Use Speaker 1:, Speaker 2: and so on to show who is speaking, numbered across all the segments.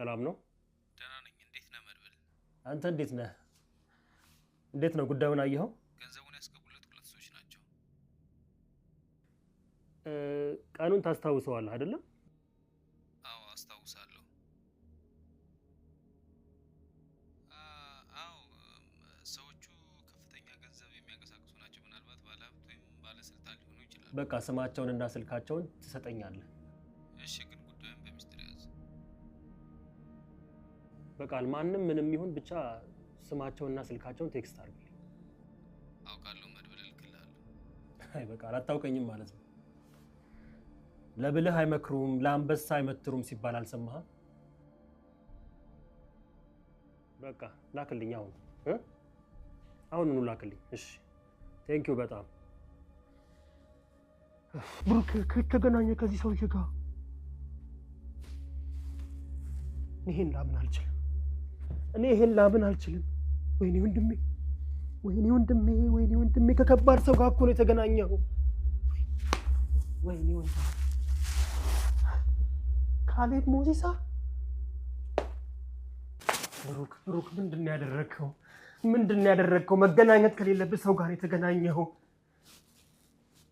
Speaker 1: ሰላም ነው?
Speaker 2: ደህና ነኝ። እንዴት ነህ መድብል?
Speaker 1: አንተ እንዴት ነህ? እንዴት ነው ጉዳዩን አየኸው?
Speaker 2: ገንዘቡን ያስገቡለት ሁለት ሰዎች ናቸው።
Speaker 1: ቀኑን ታስታውሰዋለህ አይደለም?
Speaker 2: አዎ አስታውሳለሁ። አዎ ሰዎቹ ከፍተኛ ገንዘብ የሚያንቀሳቅሱ ናቸው። ምናልባት ባለሀብት ወይም ባለስልጣን ሊሆኑ ይችላሉ።
Speaker 1: በቃ ስማቸውንና ስልካቸውን ትሰጠኛለህ።
Speaker 2: እሺ፣ ግን ጉዳዩን በሚስጥር ያዝ።
Speaker 1: በቃል ማንም ምንም ይሁን ብቻ ስማቸውንና ስልካቸውን text አድርግልኝ።
Speaker 2: አውቃለሁ መድብል፣ እልክልሃለሁ።
Speaker 1: አይ በቃ አታውቀኝም ማለት ነው። ለብልህ አይመክሩም ለአንበሳ አይመትሩም ሲባል አልሰማህም? በቃ ላክልኝ አሁን እ አሁኑኑ ላክልኝ። እሺ thank you በጣም ብሩክ። ከተገናኘ ከዚህ ሰውዬ ጋር ይሄን ላምን አልችልም። እኔ ይሄን ላምን አልችልም። ወይኔ ወንድሜ፣ ወይኔ ወንድሜ፣ ወይኔ ወንድሜ ከከባድ ሰው ጋር እኮ ነው የተገናኘው። ወይኔ ወንድሜ ካሌብ ሞሲሳ። ብሩክ፣ ብሩክ ምንድን ነው ያደረግከው? ምንድን ነው ያደረግከው? መገናኘት ከሌለብህ ሰው ጋር የተገናኘኸው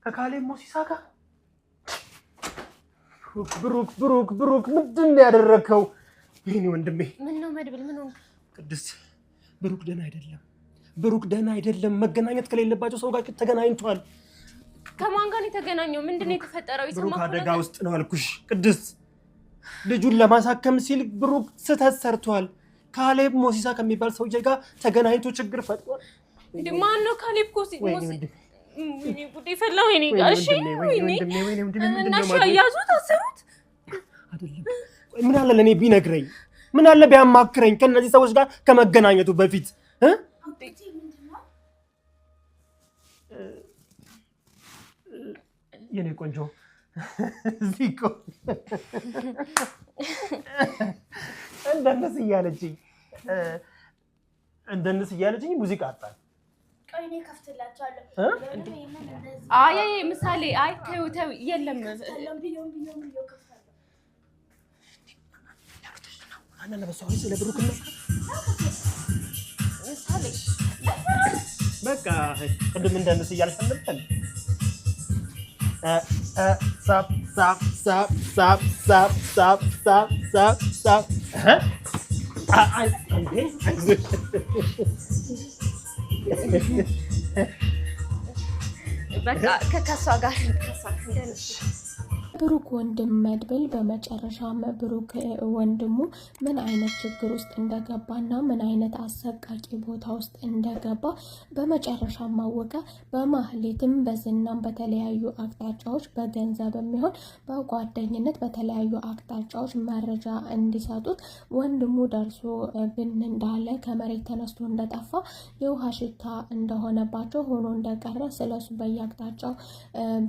Speaker 1: ከካሌብ ሞሲሳ ጋር። ብሩክ፣ ብሩክ፣ ብሩክ፣ ብሩክ ምንድን ነው ያደረግከው? ወይኔ ወንድሜ።
Speaker 3: ምን ነው መድብል፣ ምን ሆንክ?
Speaker 1: ቅድስት፣ ብሩክ ደህና አይደለም። ብሩክ ደህና አይደለም። መገናኘት ከሌለባቸው ሰው ጋር ተገናኝቷል።
Speaker 3: ከማን ጋር ነው የተገናኘው? ምንድን ነው የተፈጠረው?
Speaker 1: ብሩክ
Speaker 3: የሰማኸው
Speaker 1: አደጋ
Speaker 3: ነገር?
Speaker 1: ውስጥ ነው አልኩሽ ቅድስት። ልጁን ለማሳከም ሲል ብሩክ ስህተት ሰርቷል። ካሌብ ሞሲሳ ከሚባል ሰውዬ ጋር ተገናኝቶ ችግር ፈጥሯል።
Speaker 3: እንዴ ማን ነው ካሌብ? ኮሲ
Speaker 1: ወይኔ
Speaker 3: ሞሲ
Speaker 1: ወንድሜ፣
Speaker 3: ወይኔ ጉዴ ፈላ። ወይኔ
Speaker 1: ወይኔ
Speaker 3: እሺ፣
Speaker 1: ወንድሜ፣ ወይኔ
Speaker 3: ወይኔ
Speaker 1: ወንድሜ፣ ወይኔ ወንድሜ፣ ምንድን
Speaker 3: እና
Speaker 1: ነው
Speaker 3: እሺ፣
Speaker 1: ማድረግ?
Speaker 3: ያዙት፣ አሰሩት።
Speaker 1: አይደለም ቆይ፣ ምን አለ ለእኔ ቢነግረኝ? ምን አለ ቢያማክረኝ ከእነዚህ ሰዎች ጋር ከመገናኘቱ በፊት እ? የኔ ቆንጆ እዚህ እኮ እንደንስ እያለችኝ እንደንስ እያለችኝ ሙዚቃ አጣን።
Speaker 4: ቆይ እኔ ከፍትላቸዋለሁ።
Speaker 1: እ?
Speaker 4: ይሄንን እንደዚህ
Speaker 3: አይ አይ ምሳሌ፣ አይ ተይው ተይው፣ የለም
Speaker 4: ከፍታለሁ። ብዬው ብዬው ብዬው ከፍታለሁ።
Speaker 1: አና ለበሷ ስለ ብሩክ ነው።
Speaker 3: ምሳሌ
Speaker 1: በቃ ቅድም እንደንስ እያለች አልነበረም? እ እ ሳብ ሳብ ሳብ ሳብ ሳብ ሳብ ሳብ ሳብ ሳብ እ? አይ እንዴ
Speaker 3: በቃ ከሷ ጋር ከሷ እንደንስ
Speaker 5: ብሩክ ወንድም መድብል በመጨረሻም ብሩክ ወንድሙ ምን አይነት ችግር ውስጥ እንደገባና ምን አይነት አሰቃቂ ቦታ ውስጥ እንደገባ በመጨረሻም አወቀ። በማህሌትም በዝናም በተለያዩ አቅጣጫዎች በገንዘብ የሚሆን በጓደኝነት በተለያዩ አቅጣጫዎች መረጃ እንዲሰጡት ወንድሙ ደርሶ ብን እንዳለ ከመሬት ተነስቶ እንደጠፋ የውሃ ሽታ እንደሆነባቸው ሆኖ እንደቀረ ስለሱ በየአቅጣጫው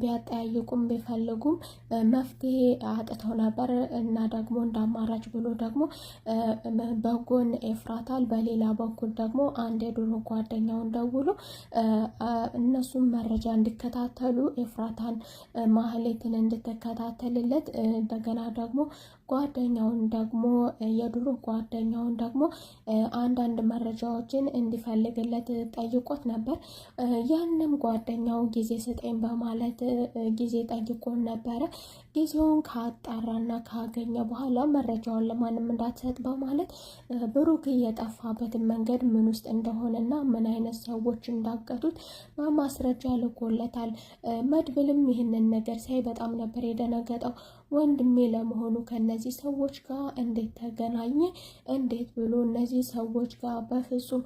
Speaker 5: ቢያጠያይቁም ቢፈልጉም መፍትሄ አጥተው ነበር እና ደግሞ እንደ አማራጭ ብሎ ደግሞ በጎን ኤፍራታል፣ በሌላ በኩል ደግሞ አንድ የድሮ ጓደኛውን ደውሎ እነሱም መረጃ እንዲከታተሉ ኤፍራታን ማህሌትን እንድትከታተልለት እንደገና ደግሞ ጓደኛውን ደግሞ የድሮ ጓደኛውን ደግሞ አንዳንድ መረጃዎችን እንዲፈልግለት ጠይቆት ነበር። ያንም ጓደኛው ጊዜ ስጠኝ በማለት ጊዜ ጠይቆን ነበረ። ጊዜውን ካጣራና ካገኘ በኋላ መረጃውን ለማንም እንዳትሰጥ በማለት ብሩክ የጠፋበትን መንገድ ምን ውስጥ እንደሆነና ምን አይነት ሰዎች እንዳገቱት በማስረጃ ልኮለታል። መድብልም ይህንን ነገር ሳይ በጣም ነበር የደነገጠው። ወንድሜ ለመሆኑ ከነዚህ ሰዎች ጋር እንዴት ተገናኘ? እንዴት ብሎ እነዚህ ሰዎች ጋር በፍጹም።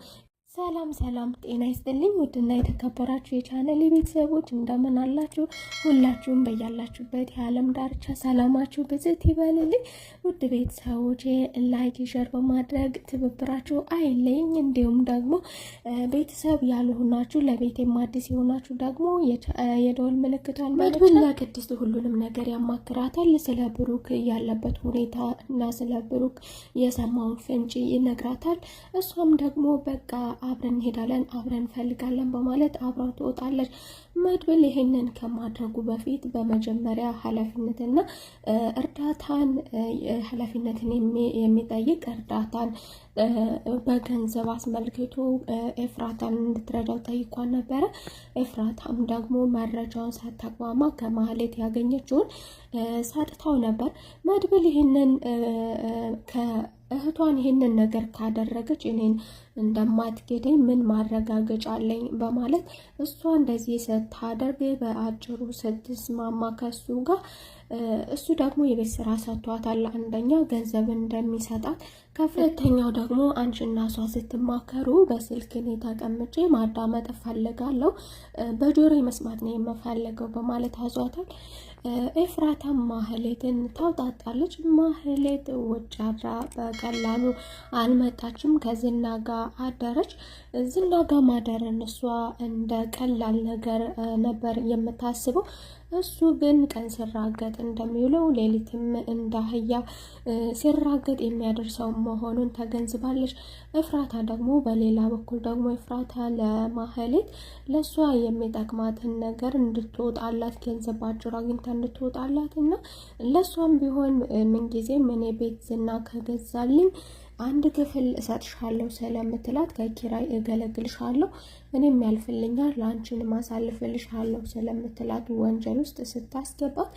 Speaker 5: ሰላም ሰላም፣ ጤና ይስጥልኝ ውድና የተከበራችሁ የቻናል ቤተሰቦች እንደምን አላችሁ? ሁላችሁም በያላችሁበት የዓለም ዳርቻ ሰላማችሁ ብዝት ይበልልኝ። ውድ ቤተሰቦች like፣ share በማድረግ ትብብራችሁ አይለይኝ። እንዲሁም ደግሞ ቤተሰብ ያልሆናችሁ ለቤቴም አዲስ የሆናችሁ ደግሞ የደወል ምልክቷን መድብል ለቅድስት ሁሉንም ነገር ያማክራታል። ስለ ብሩክ ያለበት ሁኔታ እና ስለ ብሩክ የሰማውን ፍንጭ ይነግራታል። እሷም ደግሞ በቃ አብረን እንሄዳለን፣ አብረን እንፈልጋለን በማለት አብራው ትወጣለች። መድብል ይህንን ከማድረጉ በፊት በመጀመሪያ ኃላፊነትና እርዳታን ኃላፊነትን የሚጠይቅ እርዳታን በገንዘብ አስመልክቶ ኤፍራታን እንድትረዳው ጠይቋን ነበረ። ኤፍራታም ደግሞ መረጃውን ሳታቅማማ ከማህሌት ያገኘችውን ሰጥታው ነበር። መድብል ይህንን እህቷን ይህንን ነገር ካደረገች እኔን እንደማትገደኝ ምን ማረጋገጫ አለኝ? በማለት እሷ እንደዚህ ስታደርግ በአጭሩ ስትስማማ ከሱ ጋር እሱ ደግሞ የቤት ስራ ሰጥቷታል። አንደኛ ገንዘብ እንደሚሰጣት፣ ከሁለተኛው ደግሞ አንቺና እሷ ስትማከሩ በስልክ እኔ ተቀምጬ ማዳመጥ እፈልጋለሁ፣ በጆሮ መስማት ነው የምፈልገው በማለት አዟታል። ኤፍራታ ማህሌትን ታውጣጣለች። ማህሌት ውጭ አድራ በቀላሉ አልመጣችም። ከዝና ጋር አደረች። ዝና ጋር ማደርን እሷ እንደ ቀላል ነገር ነበር የምታስበው። እሱ ግን ቀን ሲራገጥ እንደሚውለው ሌሊትም እንደ አህያ ሲራገጥ የሚያደርሰው መሆኑን ተገንዝባለች። ኤፍራታ ደግሞ በሌላ በኩል ደግሞ ኤፍራታ ለማህሌት ለእሷ የሚጠቅማትን ነገር እንድትወጣላት ገንዘብ ባጭሩ አግኝታ እንድትወጣላት እና ለእሷም ቢሆን ምንጊዜም እኔ ቤት ዝና ከገዛልኝ አንድ ክፍል እሰጥሻለሁ ስለምትላት ከኪራይ እገለግልሻለሁ፣ እኔም ያልፍልኛል፣ ለአንቺን ማሳልፍልሻለሁ ስለምትላት ወንጀል ውስጥ ስታስገባት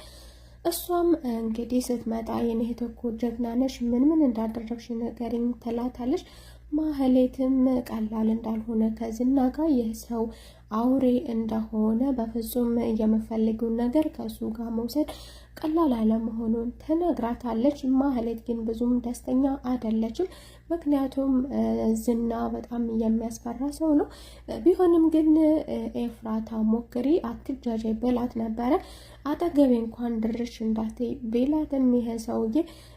Speaker 5: እሷም እንግዲህ ስትመጣ የኔ እህት እኮ ጀግና ነሽ፣ ምን ምን እንዳደረግሽ ንገሪኝ ትላታለች። ማህሌትም ቀላል እንዳልሆነ ከዝና ጋር ይህ ሰው አውሬ እንደሆነ በፍጹም የምፈልጊውን ነገር ከእሱ ጋር መውሰድ ቀላል አለመሆኑን ትነግራታለች። ማህሌት ግን ብዙም ደስተኛ አይደለችም። ምክንያቱም ዝና በጣም የሚያስፈራ ሰው ነው። ቢሆንም ግን ኤፍራታ ሞክሪ አትጃጃይ ብላት ነበረ። አጠገቤ እንኳን ድርሽ እንዳትይ ቢላትም ይሄ ሰውዬ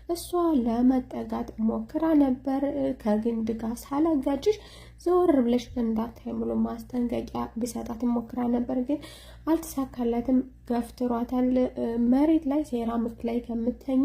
Speaker 5: እሷ ለመጠጋት ሞክራ ነበር። ከግንድ ጋር ሳላጋጭሽ ዘወር ብለሽ እንዳታይ ብሎ ማስጠንቀቂያ ቢሰጣት ሞክራ ነበር፣ ግን አልተሳካላትም። ገፍትሯታል። መሬት ላይ ሴራሚክ ላይ ከምተኝ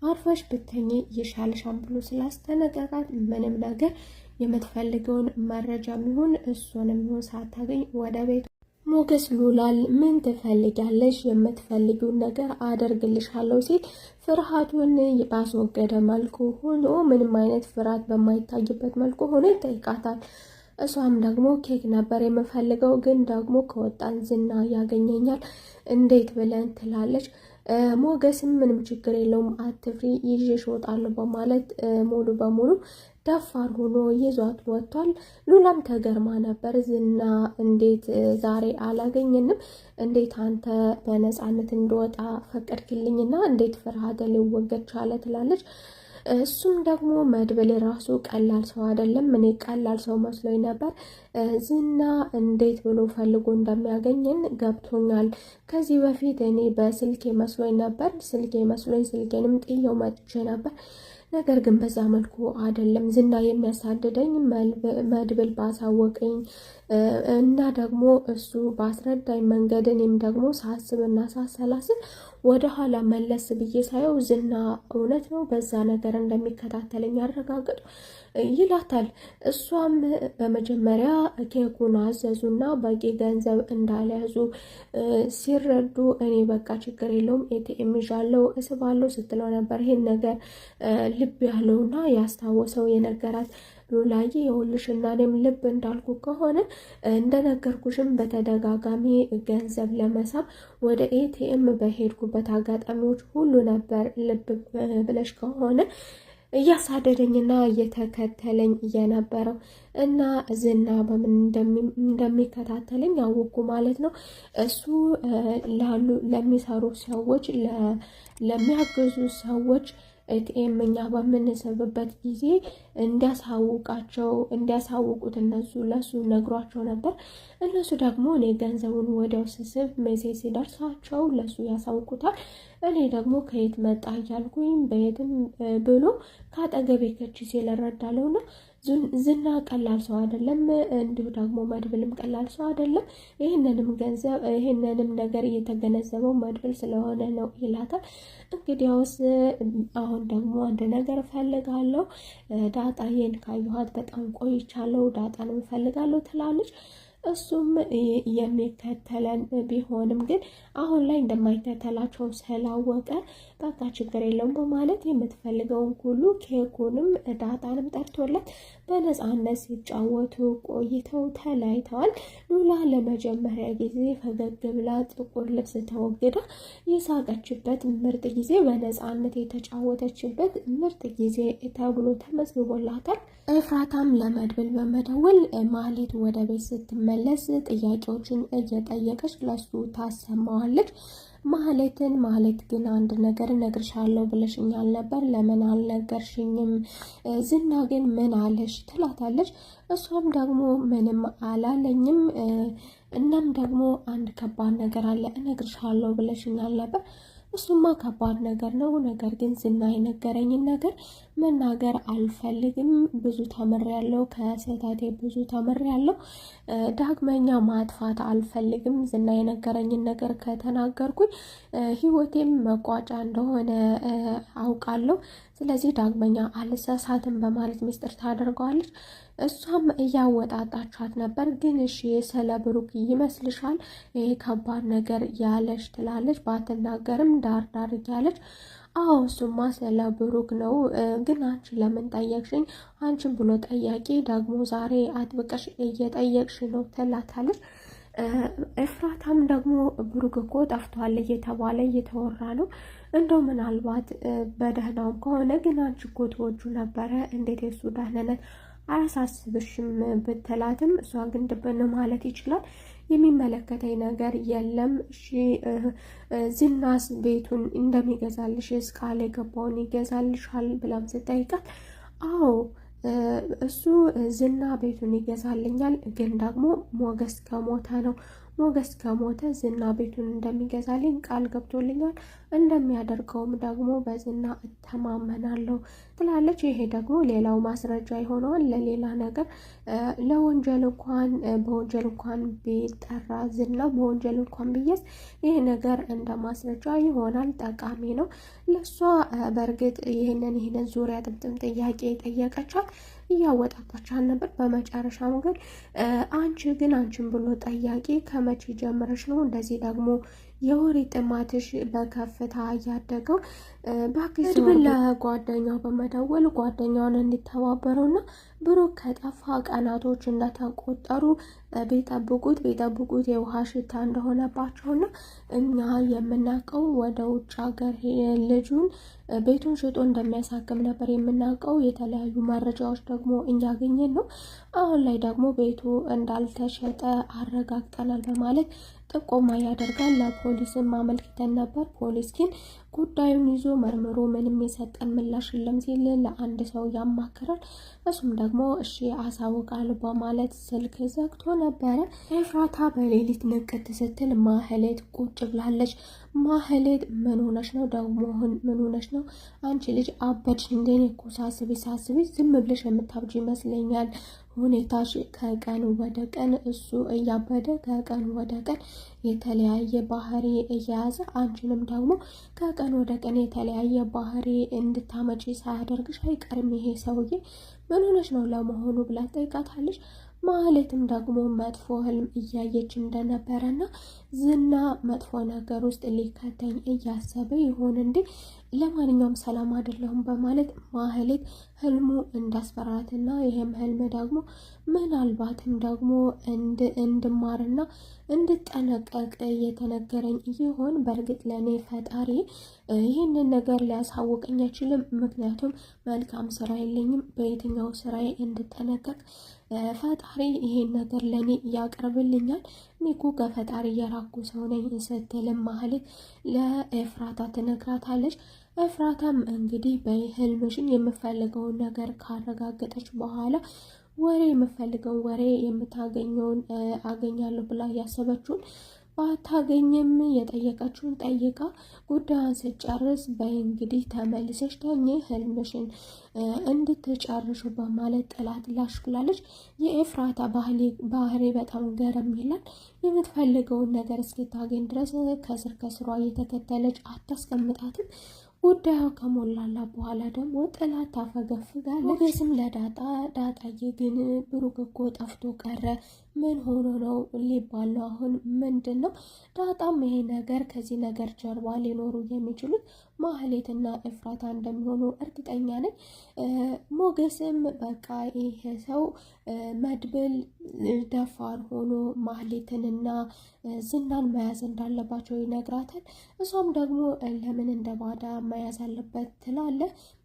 Speaker 5: አርፈሽ ብተኝ ይሻልሻል ብሎ ስላስጠነቀቃት ምንም ነገር የምትፈልገውን መረጃ የሚሆን እሱንም ይሁን ሳታገኝ ወደ ቤቱ ሞገስ ሉላል ምን ትፈልጊያለሽ? የምትፈልጊውን ነገር አደርግልሻለሁ ሲል ፍርሃቱን ባስወገደ መልኩ ሆኖ ምንም አይነት ፍርሃት በማይታይበት መልኩ ሆኖ ይጠይቃታል። እሷም ደግሞ ኬክ ነበር የምፈልገው፣ ግን ደግሞ ከወጣን ዝና ያገኘኛል እንዴት ብለን ትላለች። ሞገስም ምንም ችግር የለውም አትፍሪ፣ ይዤሽ እወጣለሁ በማለት ሙሉ በሙሉ ደፋር ሆኖ ይዟት ወጥቷል። ሉላም ተገርማ ነበር። ዝና እንዴት ዛሬ አላገኘንም? እንዴት አንተ በነፃነት እንደወጣ ፈቀድክልኝና እንዴት ፍርሃት ሊወገድ ቻለ? ትላለች። እሱም ደግሞ መድብል ራሱ ቀላል ሰው አይደለም። እኔ ቀላል ሰው መስሎኝ ነበር። ዝና እንዴት ብሎ ፈልጎ እንደሚያገኘን ገብቶኛል። ከዚህ በፊት እኔ በስልኬ መስሎኝ ነበር። ስልኬ መስሎኝ ስልኬንም ጥየው መጥቼ ነበር። ነገር ግን በዛ መልኩ አይደለም ዝና የሚያሳድደኝ መድብል ባሳወቀኝ እና ደግሞ እሱ ባስረዳኝ መንገድ እኔም ደግሞ ሳስብና ሳሰላስል ወደ ኋላ መለስ ብዬ ሳየው ዝና እውነት ነው በዛ ነገር እንደሚከታተለኝ ያረጋግጡ ይላታል። እሷም በመጀመሪያ ኬኩን አዘዙና በቂ ገንዘብ እንዳልያዙ ሲረዱ እኔ በቃ ችግር የለውም ATM ይዣለሁ እስባለሁ ስትለው ነበር። ይሄን ነገር ልብ ያለውና ያስታወሰው የነገራት ሉላዬ ይኸውልሽ እና እኔም ልብ እንዳልኩ ከሆነ እንደነገርኩሽም በተደጋጋሚ ገንዘብ ለመሳብ ወደ ATM በሄድኩበት አጋጣሚዎች ሁሉ ነበር ልብ ብለሽ ከሆነ እያሳደደኝና እየተከተለኝ የነበረው እና ዝና በምን እንደሚከታተለኝ አወኩ ማለት ነው። እሱ ላሉ ለሚሰሩ ሰዎች ለሚያግዙ ሰዎች ATM እኛ በምንስብበት ጊዜ እንዲያሳውቃቸው እንዲያሳውቁት እነሱ ለሱ ነግሯቸው ነበር። እነሱ ደግሞ እኔ ገንዘቡን ወዲያው ስስብ message ሲደርሳቸው ለሱ ያሳውቁታል። እኔ ደግሞ ከየት መጣ እያልኩኝ በየትም ብሎ ከአጠገቤ ከች ሲል እረዳለሁና ዝና ቀላል ሰው አይደለም፣ እንዲሁ ደግሞ መድብልም ቀላል ሰው አይደለም። ይህንንም ገንዘብ ይህንንም ነገር እየተገነዘበው መድብል ስለሆነ ነው ይላታል። እንግዲያውስ አሁን ደግሞ አንድ ነገር እፈልጋለሁ፣ ዳጣዬን ካየኋት በጣም ቆይቻለሁ፣ ዳጣንም እፈልጋለሁ ትላለች። እሱም የሚከተለን ቢሆንም ግን አሁን ላይ እንደማይከተላቸው ስላወቀ በቃ ችግር የለውም በማለት የምትፈልገውን ሁሉ ኬኩንም ዳጣንም ጠርቶለት በነፃነት ሲጫወቱ ቆይተው ተለያይተዋል። ሉላ ለመጀመሪያ ጊዜ ፈገግ ብላ ጥቁር ልብስ ተወግዳ የሳቀችበት ምርጥ ጊዜ፣ በነፃነት የተጫወተችበት ምርጥ ጊዜ ተብሎ ተመዝግቦላታል። ኤፍራታም ለመድብል በመደወል ማህሌት ወደ ቤት ስትመለስ ጥያቄዎችን እየጠየቀች ለሱ ታሰማዋለች። ማህሌትን ማህሌት ግን አንድ ነገር እነግርሻለሁ ብለሽኛል ነበር፣ ለምን አልነገርሽኝም? ዝና ግን ምን አለሽ? ትላታለች። እሷም ደግሞ ምንም አላለኝም፣ እናም ደግሞ አንድ ከባድ ነገር አለ እነግርሻለሁ ብለሽኛል ነበር። እሱማ ከባድ ነገር ነው። ነገር ግን ዝና የነገረኝን ነገር መናገር አልፈልግም። ብዙ ተምሬያለሁ፣ ከስህተቴ ብዙ ተምሬያለሁ። ዳግመኛ ማጥፋት አልፈልግም። ዝና የነገረኝን ነገር ከተናገርኩኝ ሕይወቴም መቋጫ እንደሆነ አውቃለሁ። ስለዚህ ዳግመኛ አልሳሳትም በማለት ሚስጥር ታደርገዋለች። እሷም እያወጣጣቻት ነበር። ግን እሺ ስለ ብሩክ ይመስልሻል ይሄ ከባድ ነገር ያለሽ ትላለች። ባትናገርም ዳር ዳር እያለች አዎ እሱማ ስለ ብሩክ ነው። ግን አንቺ ለምን ጠየቅሽኝ? አንቺን ብሎ ጠያቂ ደግሞ ዛሬ አጥብቀሽ እየጠየቅሽ ነው ትላታለች። ኤፍራታም ደግሞ ብሩክ እኮ ጠፍቷል እየተባለ እየተወራ ነው። እንደው ምናልባት በደህናውም ከሆነ ግን አንቺ እኮ ትወጁ ነበረ፣ እንዴት የሱ ደህንነት አያሳስብሽም ብትላትም እሷ ግን ድብን ማለት ይችላል የሚመለከተኝ ነገር የለም። እሺ ዝናስ ቤቱን እንደሚገዛልሽ ቃል የገባውን ይገዛልሻል ብላም ስጠይቃት አዎ እሱ ዝና ቤቱን ይገዛልኛል፣ ግን ደግሞ ሞገስ ከሞተ ነው። ሞገስ ከሞተ ዝና ቤቱን እንደሚገዛልኝ ቃል ገብቶልኛል፣ እንደሚያደርገውም ደግሞ በዝና እተማመናለሁ ትላለች። ይሄ ደግሞ ሌላው ማስረጃ ይሆነዋል ለሌላ ነገር፣ ለወንጀል እንኳን በወንጀል እንኳን ቢጠራ ዝና በወንጀል እንኳን ቢያዝ ይሄ ነገር እንደ ማስረጃ ይሆናል፣ ጠቃሚ ነው ለእሷ። በእርግጥ ይህንን ዙሪያ ጥምጥም ጥያቄ የጠየቀቻት እያወጣጣቻት ነበር። በመጨረሻም ግን አንቺ ግን አንቺን ብሎ ጠያቂ ከመቼ ጀምረሽ ነው እንደዚህ ደግሞ የወሬ ጥማትሽ በከፍታ እያደገው? እባክሽ ለጓደኛው በመደወል ጓደኛውን እንዲተባበረውና ብሩክ ከጠፋ ቀናቶች እንደተቆጠሩ ቢጠብቁት ቢጠብቁት የውሃ ሽታ እንደሆነባቸውና እኛ የምናውቀው ወደ ውጭ ሀገር ልጁን ቤቱን ሽጦ እንደሚያሳክም ነበር የምናውቀው። የተለያዩ መረጃዎች ደግሞ እያገኘን ነው። አሁን ላይ ደግሞ ቤቱ እንዳልተሸጠ አረጋግጠናል በማለት ጥቆማ ያደርጋል። ለፖሊስም አመልክተን ነበር። ፖሊስ ግን ጉዳዩን ይዞ መርምሮ ምንም የሰጠን ምላሽ የለም ሲል ለአንድ ሰው ያማክራል። እሱም ደግሞ እሺ አሳውቃለሁ በማለት ስልክ ዘግቶ ነበረ። ኤፍራታ በሌሊት ንቅት ስትል ማህሌት ቁጭ ብላለች። ማህሌት ምን ሆነሽ ነው ደግሞ ምን ሆነሽ ነው አንቺ ልጅ አበድሽ እንዴ? እኔ እኮ ሳስቢ ሳስቢ ዝም ብለሽ የምታብጂ ይመስለኛል። ሁኔታሽ ከቀን ወደ ቀን እሱ እያበደ ከቀን ወደ ቀን የተለያየ ባህሪ እየያዘ አንቺንም ደግሞ ከቀን ወደ ቀን የተለያየ ባህሪ እንድታመጪ ሳያደርግሽ አይቀርም ይሄ ሰውዬ። ምን ሆነሽ ነው ለመሆኑ ብላ ጠይቃታለች። ማለትም ደግሞ መጥፎ ህልም እያየች እንደነበረና ዝና መጥፎ ነገር ውስጥ ሊከተኝ እያሰበ ይሆን እንዴ? ለማንኛውም ሰላም አይደለሁም በማለት ማህሌት ህልሙ እንዳስፈራትና ይህም ህልም ደግሞ ምናልባትም ደግሞ እንድማርና እንድጠነቀቅ እየተነገረኝ ይሆን? በእርግጥ ለእኔ ፈጣሪ ይህንን ነገር ሊያሳውቀኝ አይችልም። ምክንያቱም መልካም ስራ የለኝም። በየትኛው ስራዬ እንድጠነቀቅ ፈጣሪ ይሄን ነገር ለእኔ ያቀርብልኛል። እኔ እኮ ከፈጣሪ የራኩ ሰው ነኝ ስትልም ማህሌት ለኤፍራታ ትነግራታለች። ኤፍራታም እንግዲህ በህልምሽን የምፈልገውን ነገር ካረጋገጠች በኋላ ወሬ የምፈልገውን ወሬ የምታገኘውን አገኛለሁ ብላ ያሰበችውን ባታገኝም የጠየቀችውን ጠይቃ ጉዳዩን ስጨርስ በይ እንግዲህ ተመልሰሽ ተኝ ህልምሽን እንድትጨርሹ በማለት ጥላት ላሽ ብላለች። የኤፍራታ ባህሪ በጣም ገረም ይላል። የምትፈልገውን ነገር እስክታገኝ ድረስ ከስር ከስሯ እየተከተለች አታስቀምጣትም። ጉዳዩ ከሞላላ በኋላ ደግሞ ጥላት ታፈገፍጋለች። ሞገስም ለዳጣ ዳጣዬ ግን ብሩክ እኮ ጠፍቶ ቀረ፣ ምን ሆኖ ነው ሊባል ነው አሁን ምንድን ነው? ዳጣም ይሄ ነገር ከዚህ ነገር ጀርባ ሊኖሩ የሚችሉት ማህሌትና ኤፍራታ እንደሚሆኑ እርግጠኛ ነኝ። ሞገስም በቃ ይሄ ሰው መድብል ደፋር ሆኖ ማህሌትንና ዝናን መያዝ እንዳለባቸው ይነግራታል። እሷም ደግሞ ለምን እንደ ባዳ መያዝ አለበት ትላለ።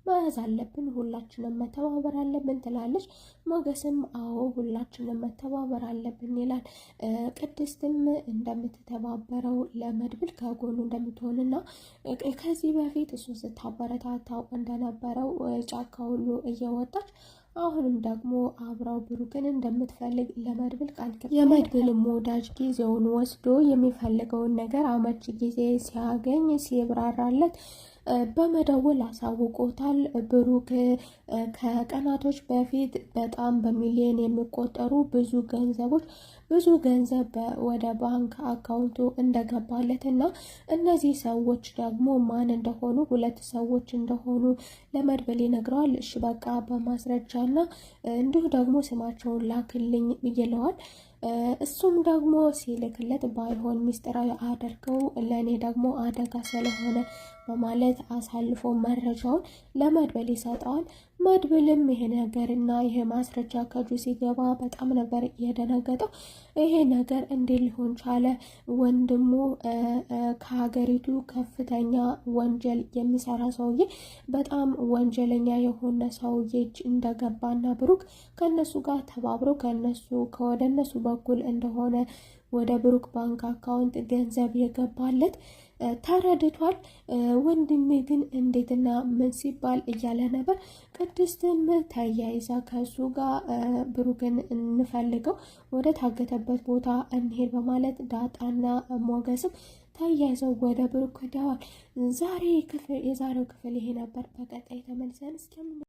Speaker 5: መያዝ አለብን፣ ሁላችንም መተባበር አለብን ትላለች። ሞገስም አዎ ሁላችንም መተባበር አለብን ይላል። ቅድስትም እንደምትተባበረው ለመድብል ከጎኑ እንደምትሆንና ከዚህ በፊት እሱን ስታበረታታው እንደነበረው ጫካ ሁሉ እየወጣች አሁንም ደግሞ አብራው ብሩክን እንደምትፈልግ ለመድብል ቃል ገብታ የመድብልም ወዳጅ ጊዜውን ወስዶ የሚፈልገውን ነገር አመቺ ጊዜ ሲያገኝ ሲብራራለት በመደወል አሳውቆታል። ብሩክ ከቀናቶች በፊት በጣም በሚሊዮን የሚቆጠሩ ብዙ ገንዘቦች ብዙ ገንዘብ ወደ ባንክ አካውንቱ እንደገባለት እና እነዚህ ሰዎች ደግሞ ማን እንደሆኑ ሁለት ሰዎች እንደሆኑ ለመድብል ይነግረዋል። እሺ በቃ በማስረጃና እንዲሁ ደግሞ ስማቸውን ላክልኝ ይለዋል። እሱም ደግሞ ሲልክለት ባይሆን ሚስጥራዊ አድርገው ለእኔ ደግሞ አደጋ ስለሆነ በማለት አሳልፎ መረጃውን ለመድብል ይሰጠዋል። መድብልም ይሄ ነገርና ይሄ ማስረጃ ከእጁ ሲገባ በጣም ነበር የደነገጠው። ይሄ ነገር እንዴት ሊሆን ቻለ? ወንድሙ ከሀገሪቱ ከፍተኛ ወንጀል የሚሰራ ሰውዬ፣ በጣም ወንጀለኛ የሆነ ሰውዬ እጅ እንደገባና ብሩክ ከእነሱ ጋር ተባብሮ ከነሱ ከወደ እነሱ በኩል እንደሆነ ወደ ብሩክ ባንክ አካውንት ገንዘብ የገባለት ተረድቷል። ወንድሜ ግን እንዴትና ምን ሲባል እያለ ነበር። ቅድስትም ተያይዛ ከእሱ ጋር ብሩክን እንፈልገው ወደ ታገተበት ቦታ እንሄድ በማለት ዳጣና ሞገስም ተያይዘው ወደ ብሩክ ሄደዋል። ዛሬ የዛሬው ክፍል ይሄ ነበር። በቀጣይ ተመልሰን እስከምን